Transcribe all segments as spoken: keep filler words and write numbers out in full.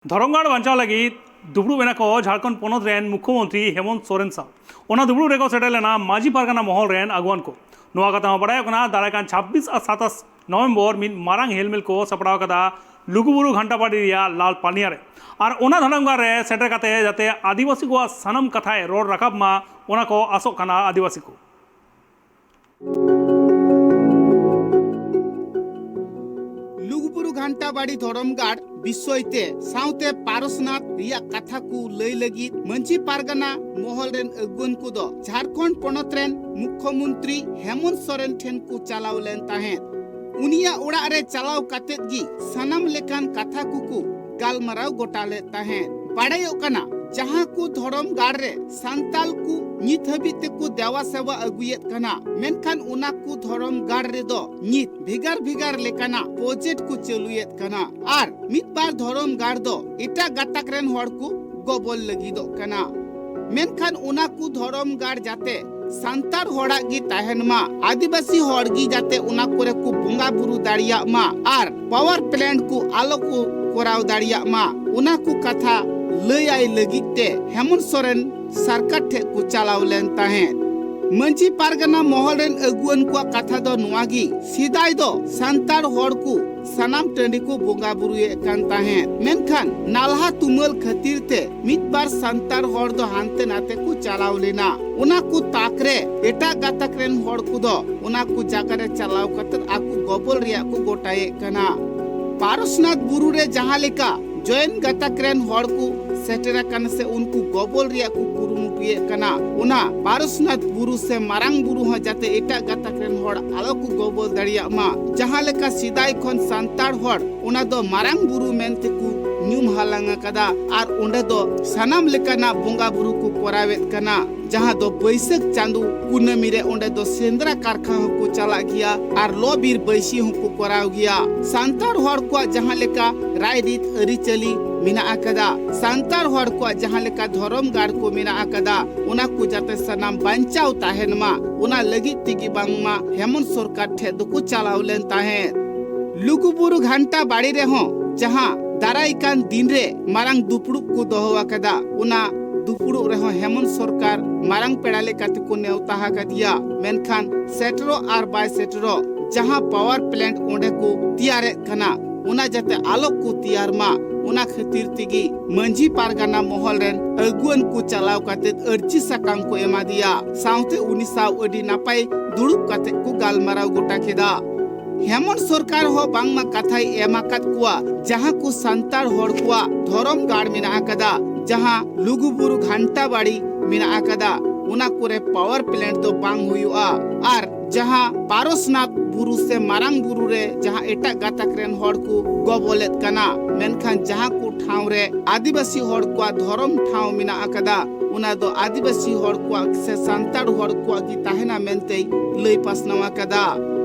ᱫᱷᱚᱨᱚᱢ ᱜᱟᱲ ᱵᱟᱧᱪᱟᱣ ᱞᱟᱹᱜᱤᱫ ᱫᱩᱯᱲᱩᱵ ᱮᱱᱟ ᱠᱚ ᱡᱷᱟᱲᱠᱷᱚᱸᱰ ᱯᱚᱱᱚᱛ ᱨᱮᱱ ᱢᱩᱠᱷᱭᱚᱢᱚᱱᱛᱨᱤ ᱦᱮᱢᱚᱱᱛ ᱥᱚᱨᱮᱱ ᱥᱟᱶ᱾ ᱚᱱᱟ ᱫᱩᱯᱲᱩᱵ ᱨᱮᱠᱚ ᱥᱮᱴᱮᱨ ᱞᱮᱱᱟ ᱢᱟᱹᱡᱷᱤ ᱯᱟᱨᱜᱟᱱᱟ ᱢᱚᱦᱚᱞ ᱨᱮᱱ ᱟᱹᱜᱩᱣᱟᱹᱱ ᱠᱚ᱾ ᱱᱚᱣᱟ ᱠᱟᱛᱷᱟ ᱦᱚᱸ ᱵᱟᱲᱟᱭᱚᱜ ᱠᱟᱱᱟ, ᱫᱟᱨᱟᱭ ᱠᱟᱱ ᱪᱷᱟᱵᱵᱤᱥ ᱟᱨ ᱥᱟᱛᱟᱥ ᱱᱚᱵᱷᱮᱢᱵᱚᱨ ᱢᱤᱫ ᱢᱟᱨᱟᱝ ᱦᱮᱞᱢᱮᱞ ᱠᱚ ᱥᱟᱯᱲᱟᱣ ᱟᱠᱟᱫᱟ ᱞᱩᱜᱩᱵᱩᱨᱩ ᱜᱷᱟᱱᱴᱟᱵᱟᱲᱤ ᱨᱮᱭᱟᱜ ᱞᱟᱞ ᱯᱟᱱᱤᱭᱟ ᱨᱮ᱾ ᱟᱨ ᱚᱱᱟ ᱫᱷᱚᱨᱚᱢ ᱜᱟᱲ ᱨᱮ ᱥᱮᱴᱮᱨ ᱠᱟᱛᱮ ᱡᱟᱛᱮ ᱟᱹᱫᱤᱵᱟᱹᱥᱤ ᱠᱚᱣᱟᱜ ᱥᱟᱱᱟᱢ ᱠᱟᱛᱷᱟᱭ ᱨᱚᱲ ᱨᱟᱠᱟᱵ ᱢᱟ, ᱚᱱᱟ ᱠᱚ ᱟᱥᱚᱜ ᱠᱟᱱᱟ ᱟᱹᱫᱤᱵᱟᱹᱥᱤ ᱠᱚ᱾ ᱞᱩᱜᱩᱵᱩᱨᱩ ᱜᱷᱟᱱᱴᱟ ᱵᱟᱲᱤ ᱫᱷᱚᱨᱚᱢ ᱜᱟᱲ ᱵᱤᱥᱚᱭ ᱛᱮ ᱥᱟᱶᱛᱮ ᱯᱟᱨᱚᱥᱱᱟᱛᱷ ᱨᱮᱭᱟᱜ ᱠᱟᱛᱷᱟ ᱠᱚ ᱞᱟᱹᱭ ᱞᱟᱹᱜᱤᱫ ᱢᱟᱹᱡᱷᱤ ᱯᱟᱨᱜᱟᱱᱟ ᱢᱚᱦᱚᱞ ᱨᱮᱱ ᱟᱹᱜᱩᱣᱟᱹᱱ ᱠᱚᱫᱚ ᱡᱷᱟᱲᱠᱷᱚᱸᱰ ᱯᱚᱱᱚᱛ ᱨᱮᱱ ᱢᱩᱠᱷᱭᱚᱢᱚᱱᱛᱨᱤ ᱦᱮᱢᱚᱱᱛ ᱥᱚᱨᱮᱱ ᱴᱷᱮᱱ ᱠᱚ ᱪᱟᱞᱟᱣ ᱞᱮᱱ ᱛᱟᱦᱮᱸᱫ᱾ ᱩᱱᱤᱭᱟᱜ ᱚᱲᱟᱜ ᱨᱮ ᱪᱟᱞᱟᱣ ᱠᱟᱛᱮᱫ ᱜᱮ ᱥᱟᱱᱟᱢ ᱞᱮᱠᱟᱱ ᱠᱟᱛᱷᱟ ᱠᱚᱠᱚ ᱜᱟᱞᱢᱟᱨᱟᱣ ᱜᱚᱴᱟ ᱞᱮᱫ ᱛᱟᱦᱮᱸᱫ᱾ ᱵᱟᱲᱟᱭᱚᱜ ᱠᱟᱱᱟ, ᱡᱟᱦᱟᱸ ᱠᱚ ᱫᱷᱚᱨᱚᱢ ᱜᱟᱲ ᱨᱮ ᱥᱟᱱᱛᱟᱞ ᱠᱚ ᱱᱤᱛ ᱦᱟᱹᱵᱤᱡ ᱛᱮᱠᱚ ᱫᱮᱣᱟ ᱥᱮᱵᱟ ᱟᱹᱜᱩᱭᱮᱫ ᱠᱟᱱᱟ, ᱢᱮᱱᱠᱷᱟᱱ ᱚᱱᱟ ᱠᱚ ᱫᱷᱚᱨᱚᱢ ᱜᱟᱲ ᱨᱮᱫᱚ ᱱᱤᱛ ᱵᱷᱮᱜᱟᱨ ᱵᱷᱮᱜᱟᱨ ᱞᱮᱠᱟᱱᱟᱜ ᱯᱨᱚᱡᱮᱠᱴ ᱠᱚ ᱪᱟᱹᱞᱩᱭᱮᱫ ᱠᱟᱱᱟ᱾ ᱟᱨ ᱢᱤᱫ ᱵᱟᱨ ᱫᱷᱚᱨᱚᱢ ᱜᱟᱲ ᱫᱚ ᱮᱴᱟᱜ ᱜᱟᱛᱟᱠ ᱨᱮᱱ ᱦᱚᱲ ᱠᱚ ᱜᱚᱵᱚᱞ ᱞᱟᱹᱜᱤᱫᱚᱜ ᱠᱟᱱᱟ, ᱢᱮᱱᱠᱷᱟᱱ ᱚᱱᱟ ᱠᱚ ᱫᱷᱚᱨᱚᱢ ᱜᱟᱲ ᱡᱟᱛᱮ ᱥᱟᱱᱛᱟᱲ ᱦᱚᱲᱟᱜ ᱜᱮ ᱛᱟᱦᱮᱱ ᱢᱟ, ᱟᱹᱫᱤᱵᱟᱹᱥᱤ ᱦᱚᱲ ᱜᱮ ᱡᱟᱛᱮ ᱚᱱᱟ ᱠᱚᱨᱮ ᱠᱚ ᱵᱚᱸᱜᱟ ᱵᱩᱨᱩ ᱫᱟᱲᱮᱭᱟᱜ ᱢᱟ ᱟᱨ ᱯᱟᱣᱟᱨ ᱯᱞᱮᱱᱴ ᱠᱚ ᱟᱞᱚ ᱠᱚ ᱠᱚᱨᱟᱣ ᱫᱟᱲᱮᱭᱟᱜ ᱢᱟ, ᱚᱱᱟ ᱠᱚ ᱠᱟᱛᱷᱟ ᱞᱟᱹᱭ ᱟᱭ ᱞᱟᱹᱜᱤᱫ ᱛᱮ ᱦᱮᱢᱚᱱᱛ ᱥᱚᱨᱮᱱ ᱥᱚᱨᱠᱟᱨ ᱴᱷᱮᱱ ᱠᱚ ᱪᱟᱞᱟᱣ ᱞᱮᱱ ᱛᱟᱦᱮᱸᱫ᱾ ᱢᱟᱹᱡᱷᱤ ᱯᱟᱨᱜᱟᱱᱟ ᱢᱚᱦᱚᱞ ᱨᱮᱱ ᱟᱹᱜᱩᱣᱟᱹᱱ ᱠᱚᱣᱟᱜ ᱠᱟᱛᱷᱟ ᱫᱚ ᱱᱚᱣᱟ ᱜᱮ, ᱥᱮᱫᱟᱭ ᱫᱚ ᱥᱟᱱᱛᱟᱲ ᱦᱚᱲ ᱠᱚ ᱥᱟᱱᱟᱢ ᱴᱟᱺᱰᱤ ᱠᱚ ᱵᱚᱸᱜᱟ ᱵᱩᱨᱩᱭᱮᱫ ᱠᱟᱱ ᱛᱟᱦᱮᱸᱫ, ᱢᱮᱱᱠᱷᱟᱱ ᱱᱟᱞᱦᱟ ᱛᱩᱢᱟᱹᱞ ᱠᱷᱟᱹᱛᱤᱨ ᱛᱮ ᱢᱤᱫ ᱵᱟᱨ ᱥᱟᱱᱛᱟᱲ ᱦᱚᱲ ᱫᱚ ᱦᱟᱱᱛᱮ ᱱᱟᱛᱮ ᱠᱚ ᱪᱟᱞᱟᱣ ᱞᱮᱱᱟ᱾ ᱚᱱᱟ ᱠᱚ ᱛᱟᱠ ᱨᱮ ᱮᱴᱟᱜ ᱜᱟᱛᱟᱠ ᱨᱮᱱ ᱦᱚᱲ ᱠᱚᱫᱚ ᱚᱱᱟ ᱠᱚ ᱡᱟᱭᱜᱟ ᱨᱮ ᱪᱟᱞᱟᱣ ᱠᱟᱛᱮ ᱟᱠᱚ ᱜᱚᱵᱚᱞ ᱨᱮᱭᱟᱜ ᱠᱚ ᱜᱚᱴᱟᱭᱮᱫ ᱠᱟᱱᱟ᱾ ᱯᱟᱨᱚᱥᱱᱟᱛᱷ ᱵᱩᱨᱩ ᱨᱮ ᱡᱟᱦᱟᱸ ᱞᱮᱠᱟ ᱡᱚᱭᱮᱱ ᱜᱟᱛᱟᱠ ᱨᱮᱱ ᱦᱚᱲ ᱠᱚ ᱥᱮᱴᱮᱨ ᱟᱠᱟᱱᱟ ᱥᱮ ᱩᱱᱠᱩ ᱜᱚᱵᱚᱞ ᱨᱮᱭᱟᱜ ᱠᱚ ᱠᱩᱨᱩᱢᱩᱴᱩᱭᱮᱫ ᱠᱟᱱᱟ, ᱚᱱᱟ ᱯᱟᱨᱚᱥᱱᱟᱛᱷ ᱵᱩᱨᱩ ᱥᱮ ᱢᱟᱨᱟᱝ ᱵᱩᱨᱩ ᱦᱚᱸ ᱡᱟᱛᱮ ᱮᱴᱟᱜ ᱜᱟᱛᱟᱠ ᱨᱮᱱ ᱦᱚᱲ ᱟᱞᱚ ᱠᱚ ᱜᱚᱵᱚᱞ ᱫᱟᱲᱮᱭᱟᱜ ᱢᱟ᱾ ᱡᱟᱦᱟᱸ ᱞᱮᱠᱟ ᱥᱮᱫᱟᱭ ᱠᱷᱚᱱ ᱥᱟᱱᱛᱟᱲ ᱦᱚᱲ ᱚᱱᱟ ᱫᱚ ᱢᱟᱨᱟᱝ ᱵᱩᱨᱩ ᱢᱮᱱᱛᱮ ᱠᱚ ᱧᱩᱢ ᱦᱟᱞᱟᱝ ᱟᱠᱟᱫᱟ ᱟᱨ ᱚᱸᱰᱮ ᱫᱚ ᱥᱟᱱᱟᱢ ᱞᱮᱠᱟᱱᱟᱜ ᱵᱚᱸᱜᱟ ᱵᱩᱨᱩ ᱠᱚ ᱠᱚᱨᱟᱣᱮᱫ ᱠᱟᱱᱟ, ᱡᱟᱦᱟᱸ ᱫᱚ ᱵᱟᱹᱭᱥᱟᱹᱠᱷ ᱪᱟᱸᱫᱚ ᱠᱩᱱᱟᱹᱢᱤ ᱨᱮ ᱚᱸᱰᱮ ᱫᱚ ᱥᱮᱸᱫᱽᱨᱟ ᱠᱟᱨᱠᱷᱟ ᱦᱚᱸᱠᱚ ᱪᱟᱞᱟᱜ ᱜᱮᱭᱟ ᱟᱨ ᱞᱚ ᱵᱤᱨ ᱵᱟᱹᱭᱥᱤ ᱦᱚᱸᱠᱚ ᱠᱚᱨᱟᱣ ᱜᱮᱭᱟ᱾ ᱥᱟᱱᱛᱟᱲ ᱦᱚᱲ ᱠᱚᱣᱟᱜ ᱡᱟᱦᱟᱸ ᱞᱮᱠᱟ ᱨᱟᱭᱨᱤᱛ ᱟᱹᱨᱤᱪᱟᱹᱞᱤ ᱢᱮᱱᱟᱜ ᱟᱠᱟᱫᱟ, ᱥᱟᱱᱛᱟᱲ ᱦᱚᱲ ᱠᱚᱣᱟᱜ ᱡᱟᱦᱟᱸ ᱞᱮᱠᱟ ᱫᱷᱚᱨᱚᱢ ᱜᱟᱲ ᱠᱚ ᱢᱮᱱᱟᱜ ᱟᱠᱟᱫᱟ, ᱚᱱᱟ ᱠᱚ ᱡᱟᱛᱮ ᱥᱟᱱᱟᱢ ᱵᱟᱧᱪᱟᱣ ᱛᱟᱦᱮᱱ ᱢᱟ, ᱚᱱᱟ ᱞᱟᱹᱜᱤᱫ ᱛᱮᱜᱮ ᱵᱟᱝᱢᱟ ᱦᱮᱢᱚᱱᱛ ᱥᱚᱨᱠᱟᱨ ᱴᱷᱮᱱ ᱫᱚᱠᱚ ᱪᱟᱞᱟᱣ ᱞᱮᱱ ᱛᱟᱦᱮᱸᱫ᱾ ᱞᱩᱜᱩᱵᱩᱨᱩ ᱜᱷᱟᱱᱴᱟ ᱵᱟᱲᱤ ᱨᱮᱦᱚᱸ ᱡᱟᱦᱟᱸ ᱫᱟᱨᱟᱭ ᱠᱟᱱ ᱫᱤᱱ ᱨᱮ ᱢᱟᱨᱟᱝ ᱫᱩᱯᱲᱩᱵ ᱠᱚ ᱫᱚᱦᱚ ᱟᱠᱟᱫᱟ᱾ ᱚᱱᱟ ᱫᱩᱯᱲᱩᱵ ᱨᱮᱦᱚᱸ ᱦᱮᱢᱚᱱᱛ ᱥᱚᱨᱠᱟᱨ ᱢᱟᱨᱟᱝ ᱯᱮᱲᱟ ᱞᱮᱠᱟᱛᱮ ᱠᱚ ᱱᱮᱣᱛᱟ ᱟᱠᱟᱫᱮᱭᱟ, ᱢᱮᱱᱠᱷᱟᱱ ᱥᱮᱴᱮᱨᱚᱜ ᱟᱨ ᱵᱟᱭ ᱥᱮᱴᱮᱨᱚᱜ ᱡᱟᱦᱟᱸ ᱯᱟᱣᱟᱨ ᱯᱞᱮᱱᱴ ᱚᱸᱰᱮ ᱠᱚ ᱛᱮᱭᱟᱨᱮᱫ ᱠᱟᱱᱟ, ᱚᱱᱟ ᱡᱟᱛᱮ ᱟᱞᱚ ᱠᱚ ᱛᱮᱭᱟᱨ ᱢᱟ, ᱚᱱᱟ ᱠᱷᱟᱹᱛᱤᱨ ᱛᱮᱜᱮ ᱢᱟᱹᱡᱷᱤ ᱯᱟᱨᱜᱟᱱᱟ ᱢᱚᱦᱚᱞ ᱨᱮᱱ ᱟᱹᱜᱩᱣᱟᱹᱱ ᱠᱚ ᱪᱟᱞᱟᱣ ᱠᱟᱛᱮ ᱟᱹᱨᱡᱤ ᱥᱟᱠᱟᱢ ᱠᱚ ᱮᱢᱟᱫᱮᱭᱟ᱾ ᱥᱟᱶᱛᱮ ᱩᱱᱤ ᱥᱟᱶ ᱟᱹᱰᱤ ᱱᱟᱯᱟᱭ ᱫᱩᱲᱩᱵ ᱠᱟᱛᱮ ᱠᱚ ᱜᱟᱞᱢᱟᱨᱟᱣ ᱜᱚᱴᱟ ᱠᱮᱫᱟ᱾ ᱦᱮᱢᱚᱱᱛ ᱥᱚᱨᱠᱟᱨ ᱦᱚᱸ ᱵᱟᱝᱢᱟ ᱠᱟᱛᱷᱟᱭ ᱮᱢ ᱟᱠᱟᱫ ᱠᱚᱣᱟ, ᱡᱟᱦᱟᱸ ᱠᱚ ᱥᱟᱱᱛᱟᱲ ᱦᱚᱲ ᱠᱚᱣᱟᱜ ᱫᱷᱚᱨᱚᱢ ᱜᱟᱲ ᱢᱮᱱᱟᱜ ᱟᱠᱟᱫᱟ, ᱡᱟᱦᱟᱸ ᱞᱩᱜᱩ ᱵᱩᱨᱩ ᱜᱷᱟᱱᱴᱟ ᱵᱟᱲᱤ ᱢᱮᱱᱟᱜ ᱟᱠᱟᱫᱟ, ᱚᱱᱟ ᱠᱚᱨᱮ ᱯᱟᱣᱟᱨ ᱯᱞᱮᱱᱴ ᱫᱚ ᱵᱟᱝ ᱦᱩᱭᱩᱜᱼᱟ᱾ ᱟᱨ ᱡᱟᱦᱟᱸ ᱯᱟᱨᱚᱥᱱᱟᱛᱷ ᱵᱩᱨᱩ ᱥᱮ ᱢᱟᱨᱟᱝ ᱵᱩᱨᱩ ᱨᱮ ᱡᱟᱦᱟᱸ ᱮᱴᱟᱜ ᱜᱟᱛᱟᱠ ᱨᱮᱱ ᱦᱚᱲ ᱠᱚ ᱜᱚᱵᱚᱞᱮᱫ ᱠᱟᱱᱟ, ᱢᱮᱱᱠᱷᱟᱱ ᱡᱟᱦᱟᱸ ᱠᱚ ᱴᱷᱟᱶ ᱨᱮ ᱟᱹᱫᱤᱵᱟᱹᱥᱤ ᱦᱚᱲ ᱠᱚᱣᱟᱜ ᱫᱷᱚᱨᱚᱢ ᱴᱷᱟᱶ ᱢᱮᱱᱟᱜ ᱟᱠᱟᱫᱟ, ᱚᱱᱟ ᱫᱚ ᱟᱹᱫᱤᱵᱟᱹᱥᱤ ᱦᱚᱲ ᱠᱚᱣᱟᱜ ᱥᱮ ᱥᱟᱱᱛᱟᱲ ᱦᱚᱲ ᱠᱚᱣᱟᱜ ᱜᱮ ᱛᱟᱦᱮᱱᱟ ᱢᱮᱱᱛᱮᱭ ᱞᱟᱹᱭ ᱯᱟᱥᱱᱟᱣ ᱟᱠᱟᱫᱟ᱾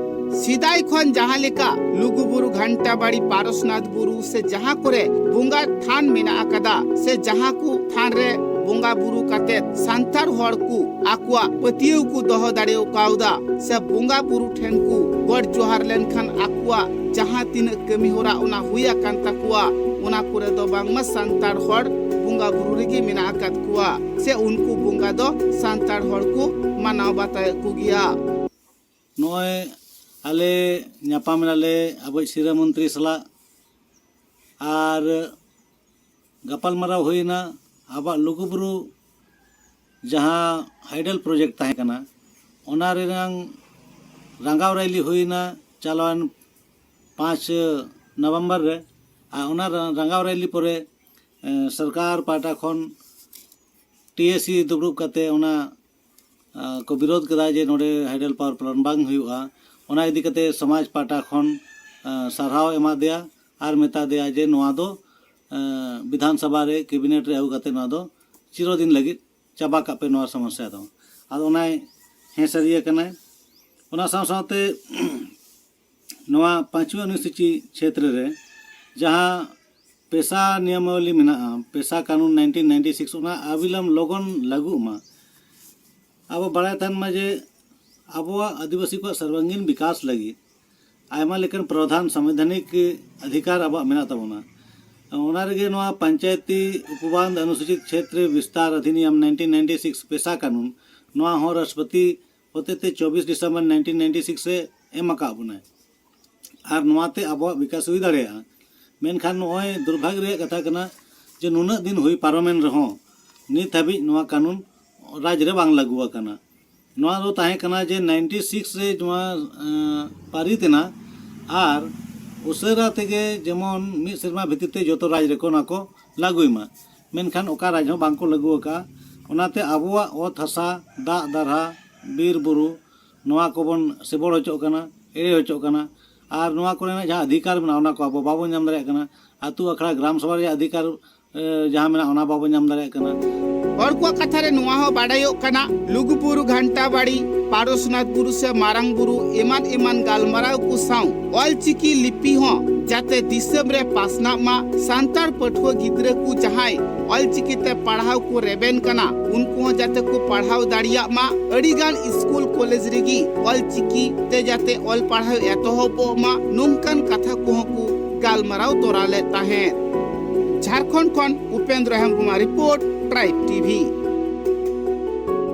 ᱥᱮᱫᱟᱭ ᱠᱷᱚᱱ ᱡᱟᱦᱟᱸ ᱞᱮᱠᱟ ᱞᱩᱜᱩ ᱵᱩᱨᱩ ᱜᱷᱟᱱᱴᱟ ᱵᱟᱲᱤ, ᱯᱟᱨᱚᱥᱱᱟᱛᱷ ᱵᱩᱨᱩ ᱥᱮ ᱡᱟᱦᱟᱸ ᱠᱚᱨᱮ ᱵᱚᱸᱜᱟ ᱛᱷᱟᱱ ᱢᱮᱱᱟᱜ ᱟᱠᱟᱫᱟ ᱥᱮ ᱡᱟᱦᱟᱸ ᱠᱚ ᱛᱷᱟᱱ ᱨᱮ ᱵᱚᱸᱜᱟ ᱵᱩᱨᱩ ᱠᱟᱛᱮ ᱥᱟᱱᱛᱟᱲ ᱦᱚᱲ ᱠᱚ ᱟᱠᱚᱣᱟᱜ ᱯᱟᱹᱛᱭᱟᱹᱣ ᱠᱚ ᱫᱚᱦᱚ ᱫᱟᱲᱮ ᱠᱟᱣᱫᱟ ᱥᱮ ᱵᱚᱸᱜᱟ ᱵᱩᱨᱩ ᱴᱷᱮᱱ ᱠᱚ ᱜᱚᱰ ᱡᱚᱦᱟᱨ ᱞᱮᱱᱠᱷᱟᱱ ᱟᱠᱚᱣᱟᱜ ᱡᱟᱦᱟᱸ ᱛᱤᱱᱟᱹᱜ ᱠᱟᱹᱢᱤ ᱦᱚᱨᱟ ᱚᱱᱟ ᱦᱩᱭ ᱟᱠᱟᱱ ᱛᱟᱠᱚᱣᱟ, ᱚᱱᱟ ᱠᱚᱨᱮ ᱫᱚ ᱵᱟᱝᱢᱟ ᱥᱟᱱᱛᱟᱲ ᱦᱚᱲ ᱵᱚᱸᱜᱟ ᱵᱩᱨᱩ ᱨᱮᱜᱮ ᱢᱮᱱᱟᱜ ᱟᱠᱟᱫ ᱠᱚᱣᱟ ᱥᱮ ᱩᱱᱠᱩ ᱵᱚᱸᱜᱟ ᱫᱚ ᱥᱟᱱᱛᱟᱲ ᱦᱚᱲ ᱠᱚ ᱢᱟᱱᱟᱣ ᱵᱟᱛᱟᱣᱮᱫ ᱠᱚᱜᱮᱭᱟ᱾ ᱱᱚᱜᱼᱚᱭ ᱟᱞᱮ ᱧᱟᱯᱟᱢ ᱮᱱᱟᱞᱮ ᱟᱵᱚᱭᱤᱡ ᱥᱤᱨᱟᱹ ᱢᱚᱱᱛᱨᱤ ᱥᱟᱞᱟᱜ, ᱟᱨ ᱜᱟᱯᱟᱞᱢᱟᱨᱟᱣ ᱦᱩᱭᱮᱱᱟ ᱟᱵᱚᱣᱟᱜ ᱞᱩᱜᱩᱵᱩᱨᱩ ᱡᱟᱦᱟᱸ ᱦᱟᱭᱰᱮᱞ ᱯᱨᱚᱡᱮᱠᱴ ᱛᱟᱦᱮᱸ ᱠᱟᱱᱟ, ᱚᱱᱟ ᱨᱮᱱᱟᱝ ᱨᱟᱸᱜᱟᱣ ᱨᱮᱞᱤ ᱦᱩᱭᱮᱱᱟ ᱪᱟᱞᱟᱣᱮᱱ ᱯᱟᱸᱪ ᱱᱚᱵᱷᱮᱢᱵᱚᱨ ᱨᱮ᱾ ᱟᱨ ᱚᱱᱟ ᱨᱟ-, ᱨᱟᱸᱜᱟᱣ ᱨᱮᱞᱤ ᱯᱚᱨᱮ, ᱮ, ᱥᱚᱨᱠᱟᱨ ᱯᱟᱦᱴᱟ ᱠᱷᱚᱱ ᱴᱤ ᱮ ᱥᱤ ᱫᱩᱲᱩᱵ ᱠᱟᱛᱮ ᱚᱱᱟ, ᱟ, ᱠᱚ ᱵᱤᱨᱳᱫ ᱠᱮᱫᱟ ᱡᱮ ᱱᱚᱰᱮ ᱦᱟᱭᱰᱮᱞ ᱯᱟᱣᱟᱨ ᱯᱞᱟᱱᱴ ᱵᱟᱝ ᱦᱩᱭᱩᱜᱼᱟ᱾ ᱚᱱᱟ ᱤᱫᱤ ᱠᱟᱛᱮ ᱥᱚᱢᱟᱡᱽ ᱯᱟᱦᱴᱟ ᱠᱷᱚᱱ, ᱟ, ᱥᱟᱨᱦᱟᱣ ᱮᱢᱟ ᱫᱮᱭᱟ ᱟᱨ ᱢᱮᱛᱟ ᱫᱮᱭᱟ ᱡᱮ ᱱᱚᱣᱟ ᱫᱚ, ᱟ, ᱵᱤᱫᱷᱟᱱ ᱥᱚᱵᱷᱟ ᱨᱮ, ᱠᱮᱵᱤᱱᱮᱴ ᱨᱮ ᱟᱹᱜᱩ ᱠᱟᱛᱮ ᱱᱚᱣᱟ ᱫᱚ ᱪᱤᱨᱚᱫᱤᱱ ᱞᱟᱹᱜᱤᱫ ᱪᱟᱵᱟ ᱠᱟᱜ ᱯᱮ ᱱᱚᱣᱟ ᱥᱚᱢᱚᱥᱥᱟ ᱫᱚ᱾ ᱟᱫᱚ ᱚᱱᱟᱭ ᱦᱮᱸ ᱥᱟᱹᱨᱤᱭᱟᱹ ᱠᱟᱱᱟᱭ᱾ ᱚᱱᱟ ᱥᱟᱶ ᱥᱟᱶᱛᱮ ᱱᱚᱣᱟ ᱯᱟᱸᱪᱣᱤ ᱚᱱᱩᱥᱩᱪᱤ ᱪᱷᱮᱛᱨᱚ ᱨᱮ ᱡᱟᱦᱟᱸ ᱯᱮᱥᱟ ᱱᱤᱭᱚᱢᱟᱵᱚᱞᱤ ᱢᱮᱱᱟᱜᱼᱟ, ᱯᱮᱥᱟ ᱠᱟᱱᱩᱱ ᱱᱟᱭᱤᱱᱴᱤᱱ ᱱᱟᱭᱤᱱᱴᱤ ᱥᱤᱠᱥ, ᱚᱱᱟ ᱟᱹᱵᱤᱞᱚᱢ ᱞᱚᱜᱚᱱ ᱞᱟᱹᱜᱩᱜ ᱢᱟ᱾ ᱟᱵᱚ ᱵᱟᱲᱟᱭ ᱛᱟᱦᱮᱱ ᱢᱟ ᱡᱮ ᱟᱵᱚᱣᱟᱜ ᱟᱹᱫᱤᱵᱟᱹᱥᱤ ᱠᱚᱣᱟᱜ ᱥᱚᱨᱵᱟᱝᱜᱤᱱ ᱵᱤᱠᱟᱥ ᱞᱟᱹᱜᱤᱫ ᱟᱭᱢᱟ ᱞᱮᱠᱟᱱ ᱯᱨᱚᱫᱷᱟᱱ ᱥᱚᱝᱵᱤᱫᱷᱟᱱᱤᱠ ᱚᱫᱷᱤᱠᱟᱨ ᱟᱵᱚᱣᱟᱜ ᱢᱮᱱᱟᱜ ᱛᱟᱵᱚᱱᱟ᱾ ᱚᱱᱟ ᱨᱮᱜᱮ ᱱᱚᱣᱟ ᱯᱚᱧᱪᱟᱭᱮᱛᱤ ᱩᱯᱚᱵᱟᱱᱫᱷ ᱚᱱᱩᱥᱩᱪᱤᱛ ᱠᱷᱮᱛᱨᱮ ᱵᱤᱥᱛᱟᱨ ᱚᱫᱷᱤᱱᱤᱭᱚᱢ ᱱᱟᱭᱤᱱᱴᱤᱱ ᱱᱟᱭᱤᱱᱴᱤ ᱥᱤᱠᱥ ᱯᱮᱥᱟ ᱠᱟᱱᱩᱱ, ᱱᱚᱣᱟ ᱦᱚᱸ ᱨᱟᱥᱴᱨᱚᱯᱚᱛᱤ ᱦᱚᱛᱮᱛᱮ ᱪᱚᱵᱵᱤᱥ ᱰᱤᱥᱮᱢᱵᱚᱨ ᱱᱟᱭᱤᱱᱴᱤᱱ ᱱᱟᱭᱤᱱᱴᱤ ᱥᱤᱠᱥ ᱨᱮ ᱮᱢ ᱟᱠᱟᱫ ᱵᱚᱱᱟᱭ᱾ ᱟᱨ ᱱᱚᱣᱟᱛᱮ ᱟᱵᱚᱣᱟᱜ ᱵᱤᱠᱟᱥ ᱦᱩᱭ ᱫᱟᱲᱮᱭᱟᱜᱼᱟ᱾ ᱢᱮᱱᱠᱷᱟᱱ ᱱᱚᱜᱼᱚᱭ ᱫᱩᱨᱵᱷᱟᱜᱽ ᱨᱮᱭᱟᱜ ᱠᱟᱛᱷᱟ ᱠᱟᱱᱟ ᱡᱮ ᱱᱩᱱᱟᱹᱜ ᱫᱤᱱ ᱦᱩᱭ ᱯᱟᱨᱚᱢᱮᱱ ᱨᱮᱦᱚᱸ ᱱᱤᱛ ᱦᱟᱹᱵᱤᱡ ᱱᱚᱣᱟ ᱠᱟᱹᱱᱩᱱ ᱨᱟᱡᱽ ᱨᱮ ᱵᱟᱝ ᱞᱟᱹᱜᱩ ᱟᱠᱟᱱᱟ᱾ ᱱᱚᱣᱟ ᱫᱚ ᱛᱟᱦᱮᱸ ᱠᱟᱱᱟ ᱡᱮ ᱱᱟᱭᱤᱱᱴᱤ ᱥᱤᱠᱥ ᱨᱮ ᱱᱚᱣᱟ, ᱮᱸ, ᱯᱟᱹᱨᱤᱛ ᱮᱱᱟ ᱟᱨ ᱩᱥᱟᱹᱨᱟ ᱛᱮᱜᱮ ᱡᱮᱢᱚᱱ ᱢᱤᱫ ᱥᱮᱨᱢᱟ ᱵᱷᱤᱛᱤᱨ ᱛᱮ ᱡᱚᱛᱚ ᱨᱟᱡᱽ ᱨᱮᱠᱚ ᱱᱚᱣᱟ ᱠᱚ ᱞᱟᱹᱜᱩᱭ ᱢᱟ᱾ ᱢᱮᱱᱠᱷᱟᱱ ᱚᱠᱟ ᱨᱟᱡᱽ ᱦᱚᱸ ᱵᱟᱝ ᱠᱚ ᱞᱟᱹᱜᱩ ᱟᱠᱟᱫᱼᱟ᱾ ᱚᱱᱟᱛᱮ ᱟᱵᱚᱣᱟᱜ ᱚᱛ ᱦᱟᱥᱟ, ᱫᱟᱜ ᱫᱟᱨᱦᱟ, ᱵᱤᱨ ᱵᱩᱨᱩ, ᱱᱚᱣᱟ ᱠᱚᱵᱚᱱ ᱥᱮᱵᱚᱲ ᱦᱚᱪᱚᱜ ᱠᱟᱱᱟ, ᱮᱲᱮ ᱦᱚᱪᱚᱜ ᱠᱟᱱᱟ᱾ ᱟᱨ ᱱᱚᱣᱟ ᱠᱚᱨᱮᱱᱟᱜ ᱡᱟᱦᱟᱸ ᱚᱫᱷᱤᱠᱟᱨ ᱢᱮᱱᱟᱜᱼᱟ, ᱚᱱᱟ ᱠᱚ ᱟᱵᱚ ᱵᱟᱵᱚᱱ ᱧᱟᱢ ᱫᱟᱲᱮᱭᱟᱜ ᱠᱟᱱᱟ᱾ ᱟᱹᱛᱩ ᱟᱠᱷᱲᱟ, ᱜᱨᱟᱢ ᱥᱚᱵᱷᱟ ᱨᱮᱭᱟᱜ ᱚᱫᱷᱤᱠᱟᱨ, ᱮ, ᱡᱟᱦᱟᱸ ᱢᱮᱱᱟᱜᱼᱟ, ᱚᱱᱟ ᱵᱟᱵᱚᱱ ᱧᱟᱢ ᱫᱟᱲᱮᱭᱟᱜ ᱠᱟᱱᱟ᱾ ᱦᱚᱲ ᱠᱚᱣᱟᱜ ᱠᱟᱛᱷᱟ ᱨᱮ ᱱᱚᱣᱟ ᱦᱚᱸ ᱵᱟᱰᱟᱭᱚᱜ ᱠᱟᱱᱟ, ᱞᱩᱜᱩᱵᱩᱨᱩ ᱜᱷᱟᱱᱴᱟ ᱵᱟᱲᱤ, ᱯᱟᱨᱚᱥᱱᱟᱛᱷ ᱵᱩᱨᱩ ᱥᱮ ᱢᱟᱨᱟᱝ ᱵᱩᱨᱩ ᱮᱢᱟᱱ ᱮᱢᱟᱱ ᱜᱟᱞᱢᱟᱨᱟᱣ ᱠᱚ ᱥᱟᱶ ᱚᱞᱪᱤᱠᱤ ᱞᱤᱯᱤ ᱦᱚᱸ ᱡᱟᱛᱮ ᱫᱤᱥᱚᱢ ᱨᱮ ᱯᱟᱥᱱᱟᱜ ᱢᱟ, ᱥᱟᱱᱛᱟᱲ ᱯᱟᱹᱴᱷᱩᱣᱟᱹ ᱜᱤᱫᱽᱨᱟᱹ ᱠᱚ ᱡᱟᱦᱟᱸᱭ ᱚᱞᱪᱤᱠᱤ ᱛᱮ ᱯᱟᱲᱦᱟᱣ ᱠᱚ ᱨᱮᱵᱮᱱ ᱠᱟᱱᱟ, ᱩᱱᱠᱩ ᱦᱚᱸ ᱡᱟᱛᱮ ᱠᱚ ᱯᱟᱲᱦᱟᱣ ᱫᱟᱲᱮᱭᱟᱜ ᱢᱟ, ᱟᱹᱰᱤ ᱜᱟᱱ ᱥᱠᱩᱞ ᱠᱚᱞᱮᱡᱽ ᱨᱮᱜᱮ ᱚᱞᱪᱤᱠᱤ ᱛᱮ ᱡᱟᱛᱮ ᱚᱞ ᱯᱟᱲᱦᱟᱣ ᱮᱛᱚᱦᱚᱵᱚᱜ ᱢᱟ, ᱱᱚᱝᱠᱟᱱ ᱠᱟᱛᱷᱟ ᱠᱚᱦᱚᱸ ᱠᱚ ᱜᱟᱞᱢᱟᱨᱟᱣ ᱛᱚᱨᱟ ᱞᱮᱫ ᱛᱟᱦᱮᱸᱫ᱾ ᱡᱷᱟᱲᱠᱷᱚᱸᱰ ᱠᱷᱚᱱ ᱩᱯᱮᱱᱫᱨᱚ ᱦᱮᱢᱵᱨᱚᱢᱟᱜ ᱨᱤᱯᱳᱨᱴ, ᱴᱨᱟᱭᱤᱵᱽ ᱴᱤᱵᱷᱤ᱾